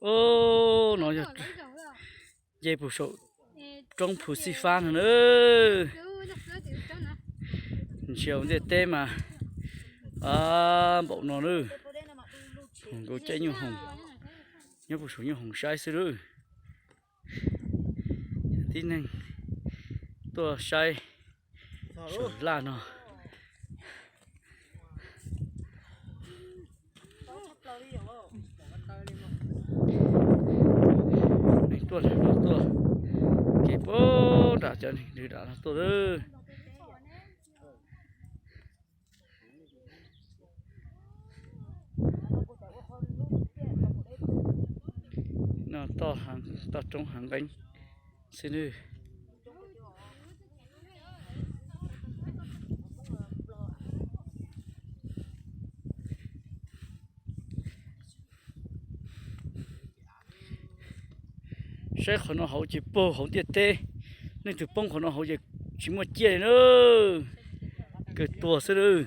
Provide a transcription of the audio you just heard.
Ub, no yog nce puag saum roob Phu Xij Fab no na. Ntsia hauv ntiaj teb mas npaum no na. Nkaus caij nyuj hoom, nyob puag saum nyuj hoom saib xwb lawm. Tib neeg tuaj saib saum laj no. Neeg tuaj los tuaj, kev puag nram cov neeg nram no tuaj lawm. No toj roob hav nqeeb xwb nawb. Saib qhov no hauv ces puag hauv ntiaj teb, leej twg poob qhov no hauv ces tsis muaj ciaj li na, kawg tuag xwb lawm.